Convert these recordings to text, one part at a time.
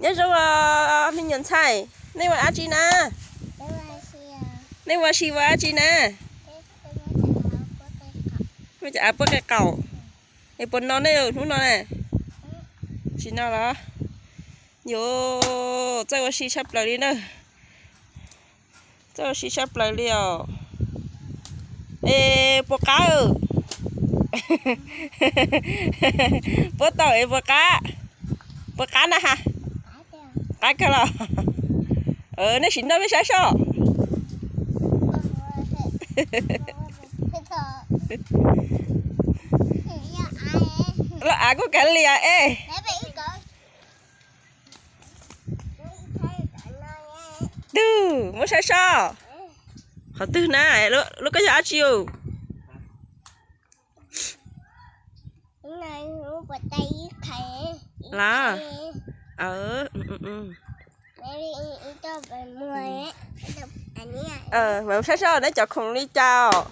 Nyob zoo os me nyuam ntxhais, nej ua dab tsi na? Nej ua si ua dab tsi na? Ua cas av puab qe qaum? Es puas no nej hnub no na? Tsis no los? Yuav txawj ua si tshaj plaws li na. Txawj ua si tshaj plaws li os. Es puas qab? Puab tau es puas qab? Puas qab na ha? Qab kawg los? Nej sim nrog mej saib soj. Los av kuj kav liam es. Twg muab saib soj? Qhov twg na? Lub koj yog dab tsi? Los? Mam saib soj neb cov khoom li cas os.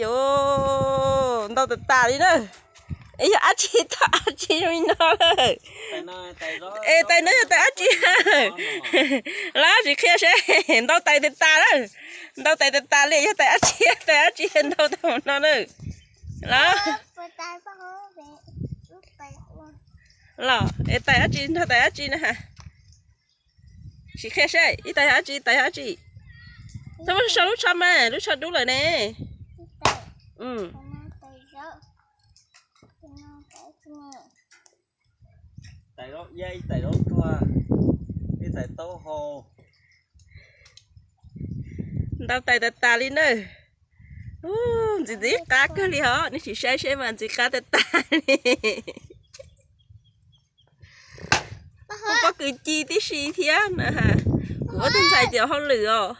Yuav ntau tas tas li na. Es yog dab tsi tau dab tsi zoo li no lawm? Es tais no yog tais dab tsi? Los tsis qhia seb, ntau tais tas tas lawm. Ntau tais tas tas li, yog tais dab tsi, tais dab tsi ntau tau no na? Los? Los es tais dab tsi nrog tais dab tsi na ha? Sim qhia seb ib tais yog dab tsi, tais yog dab tsi. Txhob muab sau lub tsho mas, lub tsho dub lawm ne. Tais zaub, ib tais zaub tuag, ib tais taub hau. Ntau tais tas tas li na. Ntxim ntxim qab kawg li hos, nej sim saib seb mas ntxim qab tas tas li. Kuv pob kws ci tib si thiab na. Kuv ob tug ntxhais cov hauj lwm os.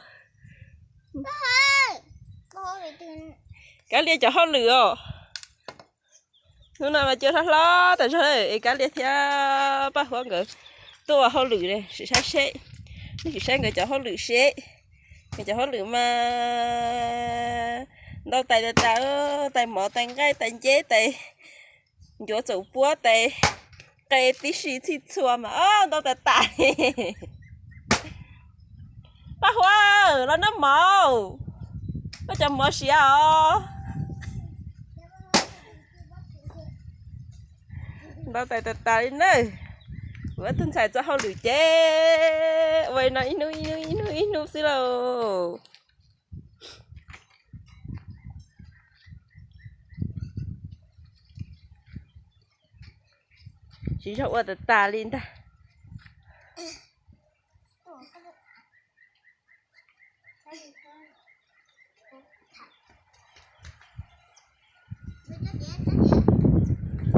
Kab Lias cov hauj lwm os. Hnub no mas cua hlob hlob tas zog es Kab Lias thiab Paj Huab nkawd tuaj ua hauj lwm ne, sim saib seb, nej sim saib nkawd cov hauj lwm seb. Nkawd cov hauj lwm mas ntau tais tas tas, tais mov, tais nqaij, tais nceb, tais ncuav txaus puab, tais qe tib si txhij txhua mas ntau tas tas. Paj Huab, los noj mov, koj cov mov siav os. Ntau tais tas tas li na. Kuv ob tug ntxhais txoj hauj lwm ces ua li no ib hnub ib hnub ib hnub ib hnub xwb lauj. Tsis yog ua tas tas li ntag.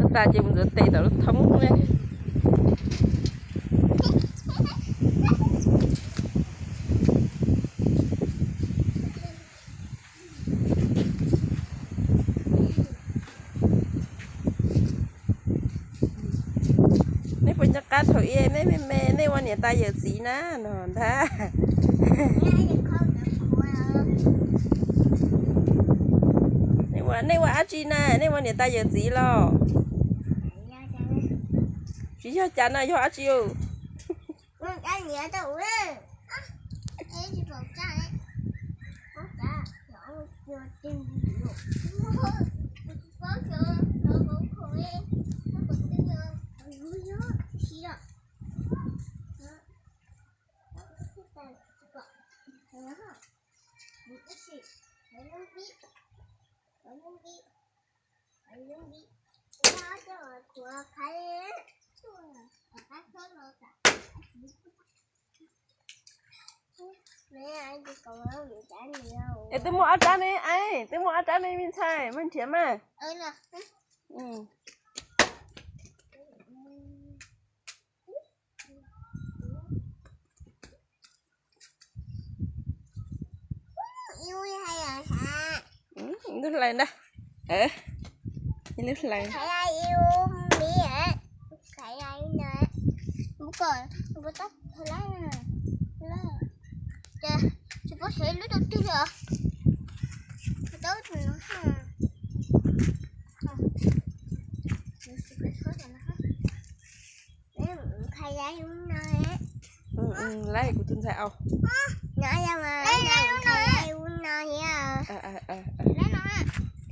Ua tas ces mus ntxuav tes tom lub thoob ne. Nej puas nco qab thaum ub nej me me nej ua niam tais yawm txiv na no ntag? Nej ua dab tsi na, nej ua niam tais yawm txiv los? Tsis yog cas no, yog dab tsi? Es twb muaj ob rab ne, es twb muaj ob rab ne me ntxhais, muab nrhiav mas. Ib lub hlais ntag. Ib lub hlais. Laib kuv tus ntxhais aus.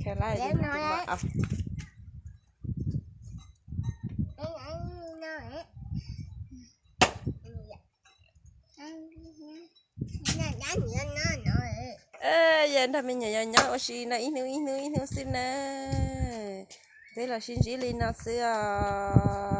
Khaws laib tus ntxhais aus. Yog nrog me nyuam yaus nyob ua si no ib hnub ib hnub ib hnub xwb na. Twb los sib ntsib li no xwb os.